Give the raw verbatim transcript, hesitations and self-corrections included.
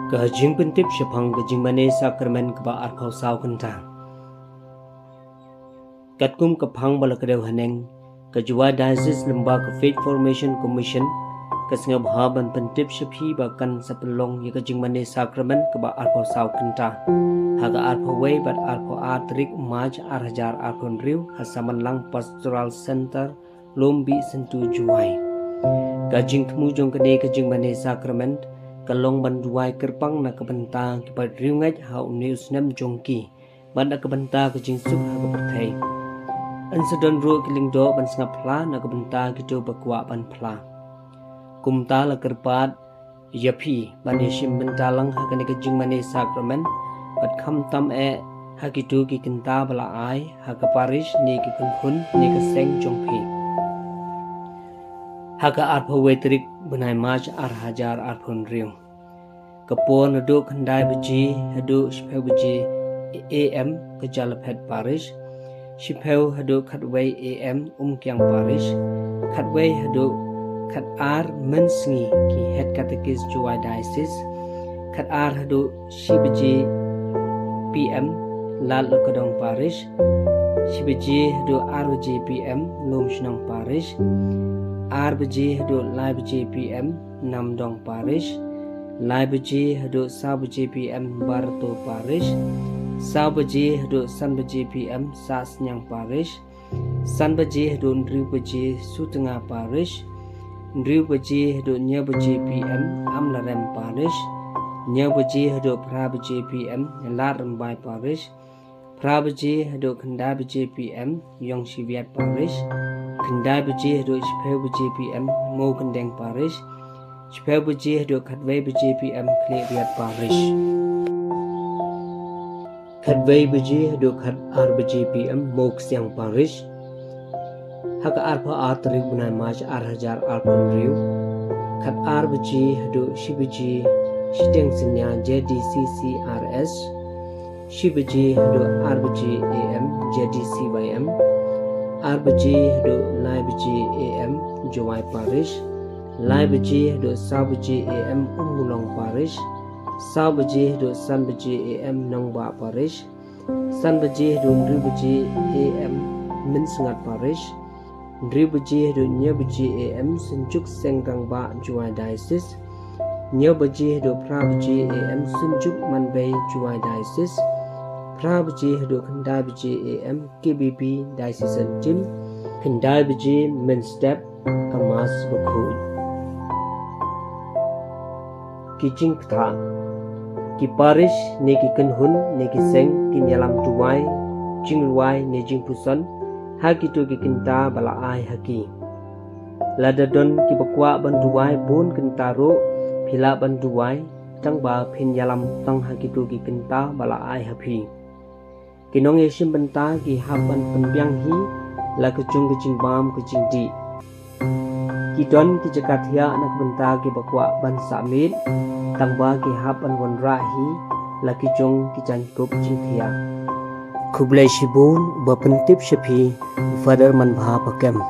Ka jingpyntip shaphang ka jingmane sakramen kaba arphew saw kynta. Katkum ka phang ba la kdew haneng, ka Jowai Diocese lyngba ka Faith Formation Commission ka sngewbha ban pyntip sha phi ba kan sa pynlong ïa ka jingmane sakramen kaba arphew saw kynta ha ka arphew wei bad arphew ar tarik March ar hajar arphew hynriew ha Samanlang Pastoral Centre, Lombih Sentu, Jowai. Ka jingthmu jong kane ka jingmane sakramen ka long ban duwai kyrpang na ka bynta ki paid riewngeit ha une u snem jong ki bad na ka bynta ka jingsuk ha ka pyrthei. Yn sa don ruh ki lyngdoh ban sngap phla na ka bynta kito ba kwah ban phla. Kumta la kyrpad ïa phi ban ïashim bynta lang ha kane ka jingmane sakramen bad khamtam eh ha kito ki kynta ba la ai ha ka parish ne ki kynhun ne ka seng jong phi. Ha ka arphew wei tarik bnai March ar hajar arphew hynriew, ka por naduh khyndai baje haduh shiphew baje A M ka Jalaphet Parish, shiphew haduh khatwei A M Umkiang Parish, khatwei haduh khatar mynsngi ki Head Catechist Jowai Diocese, khatar haduh shi baje P M Ladlokadong Parish, shi baje haduh ar baje P M Lumshnong Parish, ar baje haduh lai baje P M Namdong Parish, lai baje haduh saw baje P M Barato Parish, saw baje haduh san baje P M Sahsniang Parish, san baje haduh hynriew baje Sutnga Parish, hynriew baje haduh hynñiew baje P M Amlarem Parish, hynñiew baje haduh phra baje P M Ladrymbai Parish, phra baje haduh khyndai baje P M Yongshiwiat Parish, khyndai baje haduh shiphew baje P M Mowkyndeng Parish, shiphew baje haduh khatwei baje P M Khliehriat Parish. Khatwei baje haduh khatar baje P M Mowksiang Parish. Ha ka arphew ar tarik bnai March ar hajar arphew hynriew, khatar baje haduh shi baje Shiteng Synñia J D C C R S, shi baje haduh ar baje A M J D C Y M, ar baje haduh lai baje A M Jowai Parish, lai baje haduh saw baje A M Ummulong Parish, saw baje haduh san baje A M Nongbah Parish, san baje haduh hynriew baje A M Mynsngat Parish, hynriew baje haduh hynñiew baje A M Synjuk Seng Rangbah Jowai Diocese, hynñiew baje haduh phra baje A M Synjuk Manbei Jowai Diocese, phra baje haduh khyndai baje A M K B B Diocesan Team, khyndai baje mynstep ka Mass bakhuid. Ki jingktah. Ki parish ne ki kynhun ne ki seng kin ïalam duwai, jingrwai ne jingpuson ha kito ki kynta ba la ai ha ki. Lada don kiba kwah ban duwai bun kynta ruh, phi lah ban duwai, tangba phin ïalam tang ha kito ki kynta ba la ai ha phi. Ki nongïashim bynta ki hap ban pynbiang hi la ka jong ka jingbam ka jingdih. Ki don ki jaka thiah na ka bynta kiba kwah ban sah miet, tangba ki hap ban wanrah hi la ki jong ki jaiñkup jingthiah. Khublei shibun, ba pyntip sha phi Father Manbha Pakem.